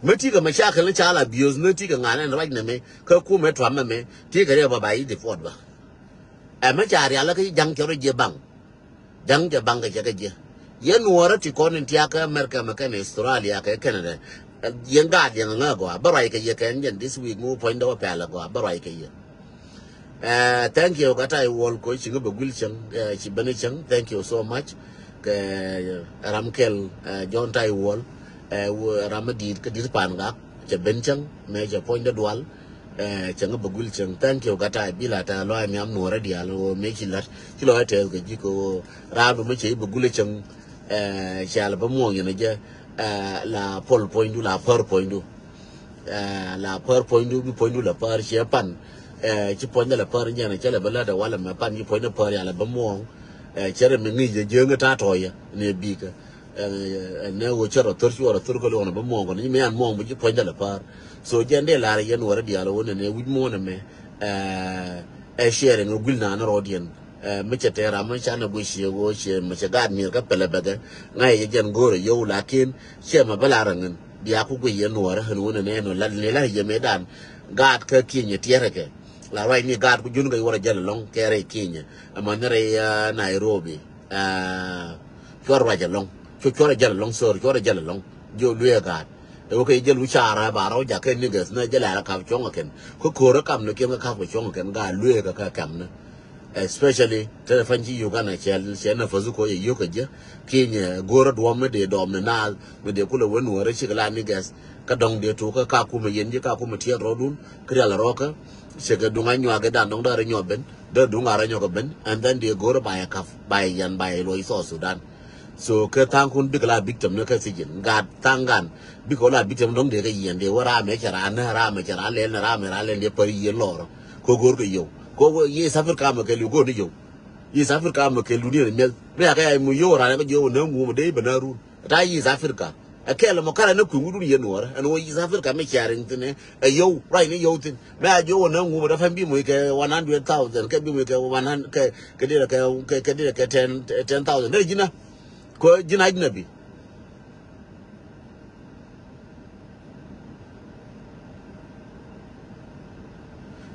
Mi tikɛ mɛ ca kɛl ni ca la biöth ni tikɛ ŋa̱n ɛn ruac nɛmɛ kä kumɛ tuam mɛmɛ tikɛ riɛn bä ba i̱ deport bä. Ɛ mɛ ca rial kä ja̱ŋ cɛ rɔ jiɛ baŋ. Ja̱ŋ jɛ baŋ kɛ cɛ kɛ jiɛ. Yɛn nuɔɔrä ti kɔn in tiakä America mɛ kɛn Australia kɛ Canada. Yɛn gaat yɛn ŋä gɔaa bä ruac kɛ yɛ kɛn jɛn this week mi wä puɔ̱nydä wä pɛl gɔaa bä ruac kɛ yɛ. Ɛ thank you kä tay wall ko ci ŋä bɛ guil cäŋ ɛ ci ben cäŋ thank you so much. Kɛ ram kɛl ɛ John tay wall ɛ ram mi di̱i̱t kä di̱t pan gak cɛ ben cäŋ mɛ cɛ puɔ̱nydä dual. Ɛ cäŋ bä gul cäŋ thank you gat a bila ta lɔa miam nuɔrä dial wä mëë ci lat ci lɔa tɛth kɛ ji̱ kɛ wä. Raandu mi cɛ i̱ bä gul cäŋ ɛ cial bä muɔŋ yɛn jɛ. Ɛ la pol puɔ̱nydu la pär puɔ̱nydu. Ɛ la pär puɔ̱nydu bi puɔ̱nydu la pär ciɛ pan. Ɛ ci puɔ̱nydä la pär nyɛn cɛ lɛ bä lät ɛ walɛ mɛ pan ci puɔ̱nydä pär yal bä muɔŋ. Ɛ cɛ rɛ mi ŋi̱i̱c jɛ jiäŋä ta̱a̱ tɔ̱ɔ̱yä ni bikä. Ɛ nɛ ɣöö cä rɔ thör cuɔ rɔ thör kä lo̱o̱ŋ ni bä muɔ̱ɔ̱ŋ kɔn nyi mɛ an muɔ̱ɔ̱ŋ bi ci puɔ̱nydä lɛ päär. So jɛn dee lar yɛn wärä diaal ɣöö nɛnɛ wi̱c muɔ̱ɔ̱n ɛmɛ. Ɛ sharing ɛ guil naan rɔɔdiɛn. Ɛ mi cɛ tɛɛr ram mi ca nɛ guic ciɛ ɣöö ciɛ mi cɛ gaat mi̱i̱r kä pɛlɛ bɛkɛ. Ŋa̱c yɛ jɛn go̱o̱rɛ yio̱w lakin ciɛ mɛ bä lar ɛŋin bia ku guic yɛn nuɔ̱ɔ̱rä ɛn ɣöö nɛnɛ ɛn ɣöö lat ni lar yɛ mëëdan. Gaat kä kiɛny ɛ tiɛɛrɛ kɛ. La ruac ni gaat ku jun kɛ yuɔr a jäl alɔŋ kɛ rɛy Kenya. Ama ni rɛy, ah, Nairobi. Ah, cuɔr ruac alɔŋ. Cu cuɔr a jäl alɔŋ, sorry, cuɔr a jäl alɔŋ. Jo luee gaat. Ɛ wä kɛ jäl wi̱c caarä ba rɔw jakɛ niggas ni jäl a la kap cuɔŋ a kɛn. Kä ko̱rä kam ni kiɛm kɛ kap kɛ cuɔŋ a kɛn gaat luee kɛ kɛ kɛm ni. Especially te pany ci Uganda cɛ, cɛ na fäthu kɔ yɛ yio̱k kɛ jɛ. Kenya go̱rä duɔm mi dee dɔm ni naath mi dee kulɛ wen wärä cikɛ la niggas. Kä dɔŋ dee tuk kä ka kumɛ yɛn ji̱ ka kumɛ tiɛt rɔɔdun. Kä rial rɔɔkä cɛ kɛ duŋ a nyuak kɛ dan dɔŋ dee rɛ nyuak ben. Dee duŋ a rɛ nyuak kɛ ben. And then dee go̱rä ba yɛ kap ba yɛ yɛn ba yɛ luɔc South Sudan. So kɛ tha̱a̱ŋkun bikɛ la victim ni kä sijin. Gaat tha̱a̱ŋ gan bikɛ la victim dɔ̱ŋ dee kɛ yiɛn dee wä ram mɛ cɛ ran nä ram mɛ cɛ ran lɛl nä ram mɛ ran lɛl dee pär yiɛn lɔrɔ. Kɛ go̱r kɛ yio̱w kɛ wä East Africa mɛ kɛ li̱w go̱r ni yio̱w. East Africa mɛ kɛ ludiɛn miɛth mɛ a kɛ ya mu yio̱w ran kɛ jiɔ wä nä ŋuum dee bɛ nä run. Ta East Africa ɛ kɛl mɔ karɛ ni kui̱ wudun yɛn nuɔrɛ ɛn wä East Africa mɛ cɛ riŋ thin ɛ yio̱w ruac ni yio̱w thin mɛ a jiɔ wä nä ŋuum dee pɛn bi muc kɛ one hundred thousand kɛ bi muc kɛ one hundred kɛ kɛ dee kɛ kɛ dee kɛ ten ten thousand dee ji̱na. Kɔ ji̱n ajnabi.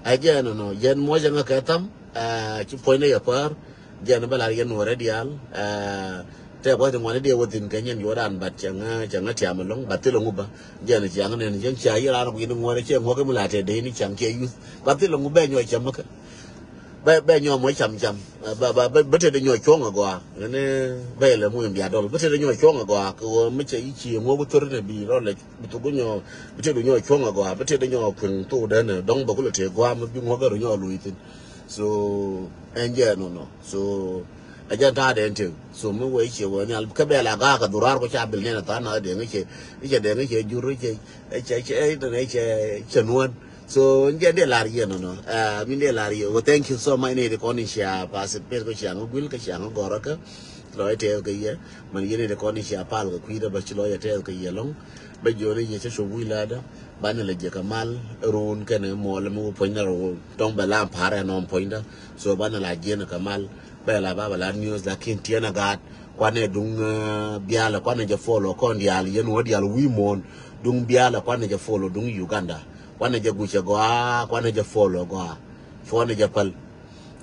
Ɛ jɛn nɔnɔ jɛn muɔcɛ ŋä kɛ tham. Ci puɔ̱ny ni yɛ pär jɛn bä lar yɛn nuɔrɛ diaal. Tɛ gua̱th ti ŋuani diɛ wä thin kɛ nyɛn yuɔdan bat cɛ ŋä cɛ ŋä tiam ɛlɔŋ bat thilɛ ŋu bä. Jɛn ciaŋ nɛn jɛn cia yi ran ku yini ŋuɔrɛ cɛ ŋuɔkɛ mi la tɛ dee ni ciaŋ cɛ yuth bat thilɛ ŋu bɛ nyuɔ cɛ mäkä. Bɛ bɛ nyɔ mɔ cam cam. Bɛ bɛ bɛ bɛ tëdɛ nyɔ cuɔŋ agɔa. Ni bɛ lɛ mu in bia dɔl bɛ tëdɛ nyɔ cuɔŋ agɔa kɛ wä mi cɛ i̱ ci ŋuɔk thor ni bi rɔ lɛ bi thuk nyɔ bɛ tëdɛ nyɔ cuɔŋ agɔa bɛ tëdɛ nyɔ kuiŋ thok dɛn dɔŋ bɛ kulɛ tëë gɔa mi bi ŋuɔk ru nyɔ luy thin. So ɛn jɛ nɔ nɔ so. A jɛn ta̱a̱ dɛn tiŋ so mi wee ciɛ wee nhial kä bɛ la ga̱a̱ kɛ dhurar ku ca bil nɛn a tha̱a̱n na dɛn i̱ cɛ i̱ cɛ dɛn i̱ cɛ jur i̱ cɛ i̱ cɛ i̱ cɛ i̱ cɛ nuɔ̱n. So in jɛ dee lar yɛn nɔnɔ. Min dee lar yɛ wä thank you so much ni di kɔn in cia participate kɛ cia ŋä guil kɛ cia ŋä gɔrä kä lɔ yɛ tɛth kɛ yɛ. Man yɛn ni di kɔn in cia pal kɛ kui̱dä bä ci lɔ yɛ tɛth kɛ yɛ lɔŋ. Bä jiɔni yɛ cä cop wi̱i̱ ladä. Banɛ lɛ jiɛ kɛ mal run kɛnɛ muɔlɛ mi wä puɔ̱nydä rɔ tɔŋ bɛ lam parɛ nɔm puɔ̱nydä. So banɛ la jiɛn kɛ mal bɛ la ba bɛ la news lakin tiɛn a gaat. Kuanɛ duŋ bialɛ kuanɛ jɛ follow kɔn diaal yɛn wä diaal wi̱i̱ muɔ̱ɔ̱n. Duŋ bialɛ kuanɛ jɛ follow duŋ Uganda. Kuanɛ jɛ gucɛ gɔaa kuanɛ jɛ follow gɔaa. Cuɔnɛ jɛ päl.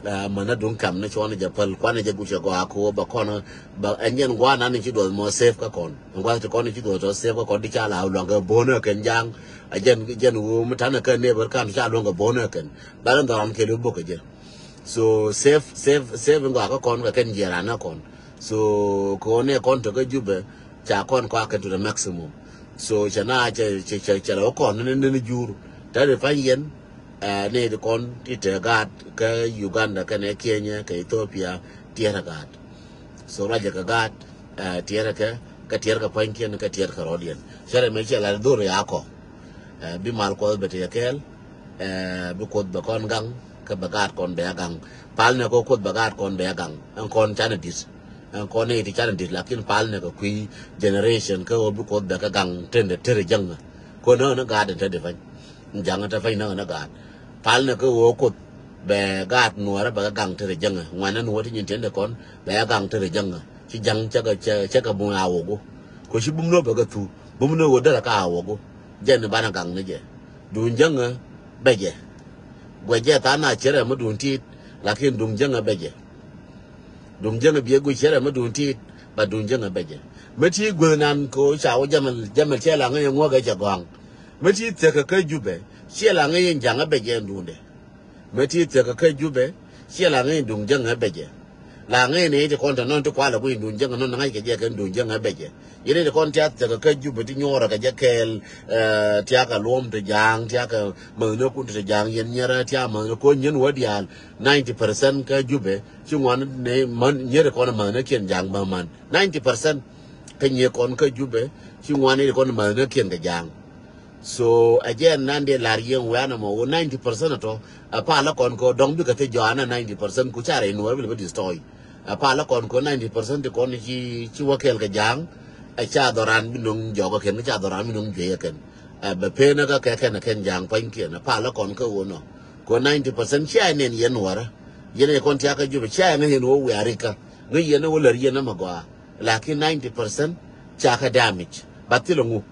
Mänä duŋ kam ni cuɔnɛ jɛ päl kuanɛ jɛ gucɛ gɔaa ko bɛ kɔn bɛ ɛn jɛn gua̱a̱ nan ni ci duɔth mɔ safe kä kɔn. Ɛn gua̱a̱ ti kɔn ni ci duɔth tɔ safe kä kɔn di ca la luaŋ kɛ bo̱o̱nä kɛn ja̱a̱ŋ. A jɛn jɛn woo mi tanɛ kɛ neighbor kan ca luaŋ kɛ bo̱o̱nä kɛn bɛ ran dhɔran kɛ lu bok kɛ jɛ. So safe safe safe in gɔaa kä kɔn kɛ kɛn jiɛran nä kɔn. So kɛ wä nɛ kɔn tɔ kä Jubɛ ca kɔn kɔakɛ to the maximum. So cɛ na cɛ cɛ cɛ cɛ lɛ wä kɔn ni ni jur. Tɛ di pany yɛn. Ni di kɔn ti te gaat kä Uganda kɛnɛ Kenya kɛ Ethiopia tiɛrɛ gaat. So rajɛ kɛ gaat tiɛrɛ kɛ kɛ tiɛrɛ kɛ pany kiɛn kɛ tiɛrɛ kɛ rɔdiɛn. Cɛrɛ mɛ cɛ la dhor ya kɔ. Bi mal kɔth bɛ te kɛɛl. Bi kuoth bɛ kɔn gaŋ kä bɛ gaat kɔn bɛ gaŋ. Pal nɛ kɔ kuoth bɛ gaat kɔn bɛ gaŋ ɛn kɔn canɛ dit. Ɛn kɔn nɛ iti canɛ dit lakin pal nɛ kɛ kui̱ generation kä ɣöö bi kuoth bɛ kɛ gaŋ tendɛ terɛ jäŋ. Kɔ nä nä gaat ɛn te di pany. Jaŋ te pany nä nä gaat. Pal nɛ kä ɣöö kuoth bɛ gaat nuɔrɛ bɛ kɛ gaŋ terɛ jäŋ. Ŋuanɛ nuɔr ti nyin tendɛ kɔn bɛ gaŋ terɛ jäŋ. Ci jaŋ cɛ kɛ cɛ kɛ buŋ a wok wok. Kɔ ci bum nä bɛ kɛ thu bum nä ɣöö derɛ ka a wok wok. Jɛn ni banɛ gaŋ ni jɛ. Duŋ jäŋä bɛ jɛ. Guɛ jɛ tha̱a̱ŋ na cierɛ mi duŋ ti̱i̱t lakin duŋ jäŋä bɛ jɛ. Duŋ jäŋä biɛ guic cierɛ mi duŋ ti̱i̱t. Ba duŋ jäŋä bɛ jɛ mi ti gueth nan ko ca wä jamɛl jamɛl cɛ la ŋäc ŋuɔ̱kɛ cɛ gɔ̱a̱ŋ. Mi ti thiäkä kä Jubɛ ciɛ la ŋäc in jaŋä bɛ jɛ in duŋdɛ. Mi ti thiäkä kä Jubɛ ciɛ la ŋäc in duŋ jäŋä bɛ jɛ. La ŋäc ni ti kɔn tɛ nɔn ti kualɛ ku in duŋ jäŋä nɔn ŋa̱c kɛ jɛ kɛ in duŋ jäŋä bɛ jɛ. Yɛn ni ti kɔn ti a thiäkä kä Jubɛ ti nyuɔrɛ kɛ jɛ kɛɛl. Ti a kɛ luɔm ti ja̱a̱ŋ ti a kɛ mäthnä kun ti ja̱a̱ŋ yɛn nyɛrɛ ti a mäthnä ko nyɛn wä diaal. Ninety percent kä Jubɛ ci ŋuan ni män nyɛri kɔn mäthnä kiɛn ja̱a̱ŋ bä man ninety percent. Kä nyɛ kɔn kä Jubɛ ci ŋuan ni kɔn mäthnä kiɛn kɛ ja̱a̱ŋ. So a jɛ nan dee lar yɛn wɛ anɛ mɔ wä ninety percent tɔ a pal a kɔn kɔ dɔŋ bikɛ thil jɔanɛ ninety percent ku ca rɛy nuɔr bi lɛ bi destroy. A pal a kɔn kɔ ninety percent ti kɔn ci ci wä kɛɛl kɛ ja̱a̱ŋ. A ca dhɔran bi no̱ŋ jɔkä kɛn kä ca dhɔran bi no̱ŋ jueyä kɛn. A bɛ pen kä kɛ kɛn a kɛn ja̱a̱ŋ pa̱nykiɛn a pal a kɔn kä wä nɔ. Kɔ ninety percent cia nɛn yɛn nuɔrä. Yɛn a kɔn tiakä Jubɛ cia ŋä yɛn wä wiarik kä ŋä yɛn wä lär yɛn a mɛ gɔaa. Lakin ninety percent ca kɛ damage. Ba thilɛ ŋu.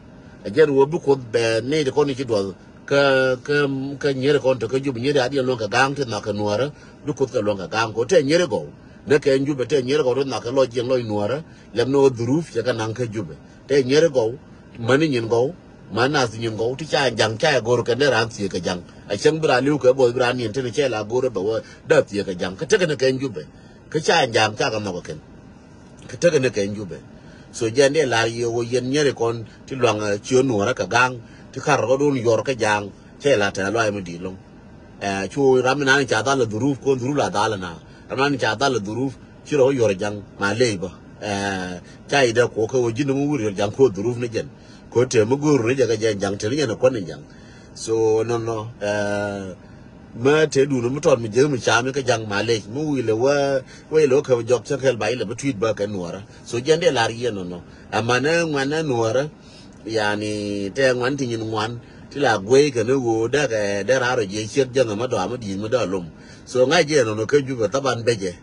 A jɛn wä bi kuoth bɛ nɛy ti kɔn ci duɔth. Kä kä kä nyeri kɔn te kä Jubɛ, nyeri adiɛn luɔ̱ŋ kɛ ga̱a̱ŋ ti nhɔk kɛ nuɔrä. Bi Kuoth kɛ luɔ̱ŋ kɛ ga̱a̱ŋ kɔ te nyeri gɔw. Nɛ kɛ Jubɛ te nyeri gɔw ti nhɔk kɛ lɔc jiɛn lɔc nuɔrä. Lɛm ni wä dhuruf cɛ kɛ naŋ kä Jubɛ. Te nyeri gɔw. Mäni nyin gɔw. Mäni nath nyin gɔw ti ca ja̱ŋ ca go̱r kɛ ni raan thiee kɛ ja̱ŋ. A cäŋ bi raan li̱w kɛ both bi raan niɛn tini cɛ la go̱r bɛ wä da thiee kɛ ja̱ŋ kä tekɛ ni kɛ Jubɛ. Kä ca ja̱ŋ ca kɛ nhɔk kɛ kɛn. Kä tekɛ ni kɛ Jubɛ. So jɛn dee lar yɛ wä yɛn nyeri kɔn ti luaŋ ciö nuɔrä kɛ ga̱a̱ŋ ti kar rɔdun yɔr kɛ ja̱a̱ŋ. Cɛ la tɛn luay mi di̱i̱t loŋ. Cu ram mi nan ca dhal dhuruf kɔn dhuruf la dhal na. Ram nan ca dhal dhuruf ci rɔ yɔr ja̱a̱ŋ ma ley bä. Ca idɛ kuɔ kɛ wä ji̱n mi wur yɔr ja̱a̱ŋ kɔ dhuruf ni jɛn. Kɔ te mi go̱o̱r ni jɛ kɛ jɛn ja̱a̱ŋ te ni jɛn kɔn ni ja̱a̱ŋ. So nɔnɔ. Mä te dun mi tɔt mi jek mi cam mi kä ja̱ŋ malec mi wil wä wä ilɛ wä kɛ jɔk cä kɛl ba ilɛ bi tuit bä kɛ nuɔrä. So jɛn dee lar yɛ nɔnɔ. Amanɛ ŋuanɛ nuɔrä. Yani tɛ ŋuan ti nyin ŋuan ti la guey kɛ ni ɣöö dee kɛ dee raar ɔ jiɛ ciek jäŋ mɛ dɔa mi di̱i̱ŋ mi dɔa lom. So ŋa̱c jɛ nɔnɔ kä Jubɛ thaban bɛ jɛ.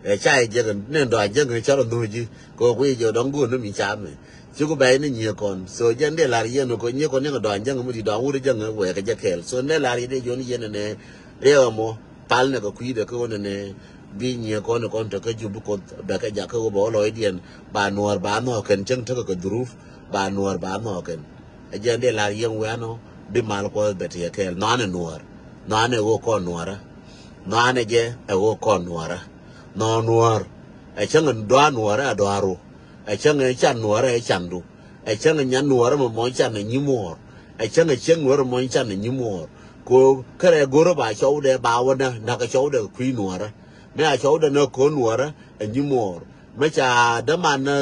Ɛ ca jɛ kɛ ni dɔa jäŋ car ɔ nho̱o̱ ji̱ kɛ ɣöö guey jɛ dɔŋ go̱o̱n ni mi camɛ. Ci ku bɛy ni nyiee kɔn. So jɛn dee lar yɛn kɔ nyiee kɔn ni kɛ dɔan jäŋ mi di dɔan wur jäŋ wɛɛk kɛ jɛ kɛɛl. So ni lar yɛ dee jɔn yɛn ni riɛk ɛmɔ pal ni kɛ kui̱dɛ kɛ wä ni ni bi nyiee kɔn ni kɔn te kä Jubɛ Kuoth bɛ kɛ jak kä wä bɛ wä lɔcdiɛn ba nuɔɔr ba nhɔɔk kɛn cäŋ tekɛ kɛ dhuruf ba nuɔɔr ba nhɔɔk kɛn. Ɛ jɛn dee lar yɛn wɛn ɔ bi mal Kuɔth bɛ ti kɛ kɛɛl. Nhɔanɛ nuɔɔr. Nhɔanɛ ɣöö kɔn nuɔɔrä. Nhɔanɛ jɛ ɛ ɣöö kɔn nuɔɔrä. Nhɔɔn nuɔɔr. Ɛ cäŋ dɔaa nuɔɔrä ɛ dɔaaru. Ɛ cäŋ ɛ can nuɔɔrä ɛ candu. Ɛ cäŋ ɛ nyan nuɔɔrä mɛ mɔny can ɛ nyi muɔɔr. Ɛ cäŋ ɛ cieŋ nuɔɔrä mɔny can ɛ nyi muɔɔr. Ko kärɛ go̱rä ba cɔwdɛ ba wä nä nakä cɔwdɛ kui̱ nuɔɔrä. Mɛ a cɔwdɛ nä ko̱n nuɔɔrä ɛ nyi muɔɔr. Mɛ ca däman nä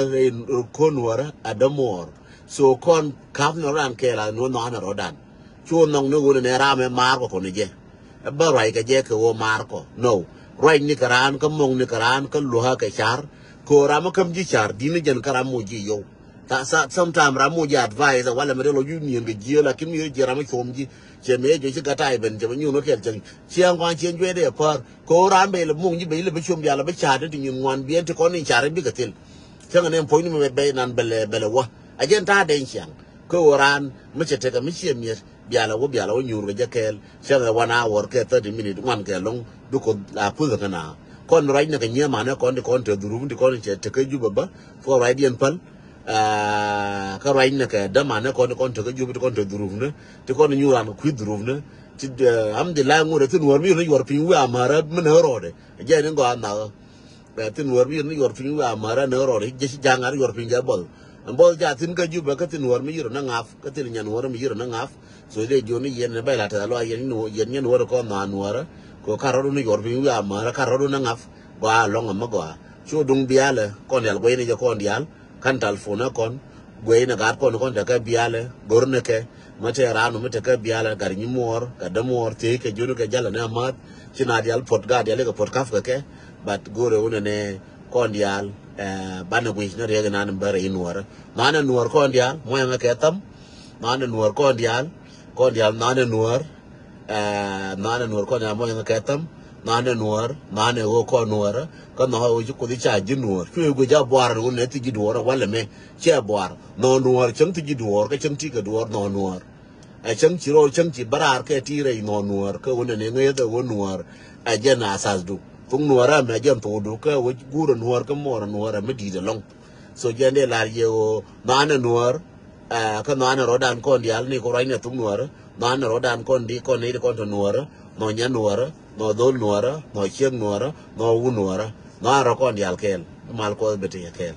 ko̱n nuɔɔrä ɛ dämuɔɔr. So kɔn ka̱p ni rɔdan kɛɛl a nuɔɔr nhɔanɛ rɔdan. Cu nhɔk ni ɣöö ni nɛ ram ɛ maar kɔ kɔn jɛ. Ɛ bä ruac kɛ jɛ kɛ ɣöö maar kɔ. No. Ruac ni kɛ raan kä mɔŋ ni kɛ raan kä luäk kɛ car. Kɛ ɣöö ram ɛ käm ji̱ car di̱t ni jɛn kä ram moc ji̱ yɔw. Tha- sa- sometime ram moc ji̱ advice walɛ mɛ dee lɔ ju nieen kɛ ji̱ lakin mi yɛ ji̱ ram ɛ cuɔm ji̱. Cɛ mi yɛ ji̱ ci gat tay ben cɛ mɛ nyuun wä kɛl cɛ. Ciɛ ŋuan ciɛ juɛ dee pär. Kɛ ɣöö ram bɛ ilɛ mɔŋ ji̱ bɛ ilɛ bi cuɔm bialɛ bi car ti ti nyin ŋuan biɛn ti kɔn in car in bikɛ thil. Cäŋ ni in puɔ̱ny ni mɛ bɛ nan bɛlɛ bɛlɛ wä. A jɛn ta̱a̱ dɛny ciaŋ. Kä ɣöö raan mi cɛ tekɛ mi ciɛ miɛt. Bialɛ wä bialɛ wä nyuur kɛ jɛ kɛɛl. Cäŋɛ one hour kɛ thirty minute ŋuan kɛ loŋ. Bi Kuoth la puth kɛ na. Kɔn ruac ni kɛ nyiee manɛ kɔn ti kɔn te dhuruf ti kɔn cɛ te kä Jubɛ bä. Kɔn ruacdiɛn päl. Kä ruac ni kɛ dämanɛ kɔn ti kɔn te kä Jubɛ ti kɔn te dhuruf ni. Ti kɔn nyuur an kɛ kui̱ dhuruf ni. Ti am di la ŋurɛ thin wär mi yur ni yuɔr piny wi̱i̱ amärä mi nä rɔɔdɛ. Jɛ ni gɔaa nhakɛ. Bɛ thin wär mi yir ni yuɔr piny wi̱i̱ amärä ni rɔɔri jɛ ci ja̱ŋ ar yuɔr piny kɛ bɔl. Ɛn bɔl ja thin kä Jubɛ kä thin wär mi yir ni ŋa̱f kä thin nyan wär mi yir ni ŋa̱f. So dee jiɔni yɛn ni bɛ la tɛth alɔ yɛn ni yɛn nyan wär kɔn nhan wär. Kɛ kar rɔdu ni yuɔr piny wi̱i̱ amärä kar rɔdu ni ŋa̱f. Gɔaa lɔŋ ɛmɛ gɔaa. Cu duŋ bialɛ kɔn dial guɛy ni jɛ kɔn dial. Kan talfon ɛ kɔn guey ni gat kɔn kɔn tekɛ bialɛ gor ni kɛ. Mɛ tɛ raan mi tekɛ bialɛ gat nyi muɔɔr gat dämuɔɔr thiec kɛ juni kɛ jalɛ ni amäth. Ci na dial puɔt gat dial ikɛ puɔt kaf kɛ kɛ. But go̱rɛ wunɛ ni kɔn dial. Banɛ guic ni riɛk inan bärɛ i nuɔrä. Nanɛ nuɔr kɔn dial muɔyɛ ŋɛ kɛ tham. Nanɛ nuɔr kɔn dial. Kɔn dial nanɛ nuɔr. Nanɛ nuɔr kɔn ya mɔc ŋa kɛ tham. Nanɛ nuɔr nanɛ ɣöö kɔn nuɔrä. Kä nhɔk ɣöö ci Kuoth i̱ ca ji̱ nuɔr cuɛ guic a buar ɣöö nɛ thi ji̱ duɔɔr ɛ walɛ mɛ. Ciɛ buar nhɔk nuɔr cäŋ thi ji̱ duɔɔr kä cäŋ ti kɛ duɔɔr nhɔk nuɔr. Ɛ cäŋ ci rɔɔr cäŋ ci bä raar kɛ ti rɛy nhɔk nuɔr kä ɣöö nɛ ni ŋäcä ɣöö nuɔr. Ɛ jɛn a thath du thuŋ nuɔr ɛ mɛ jɛn thok du kä ɣöö guur ɛ nuɔr kä muɔr ɛ nuɔr ɛ mi di̱i̱t ɛlɔŋ. So jɛn dee lar yɛ ɣöö nhɔanɛ nuɔr. Kä nhɔanɛ rɔ̱dan kɔn diaal ni kɔ ruacnɛ thuk nuɔrä. Nhɔanɛ rɔ̱dan kɔn di kɔn ni di kɔn tɔ nuɔrä. Nhɔ nyɛ nuɔrä. Nhɔ dhol nuɔrä. Nhɔ ciek nuɔrä. Nhɔ wun nuɔrä. Nhɔanɛ rɔ kɔn diaal kɛɛl. Mal Kuɔth bɛ ti kɛɛl.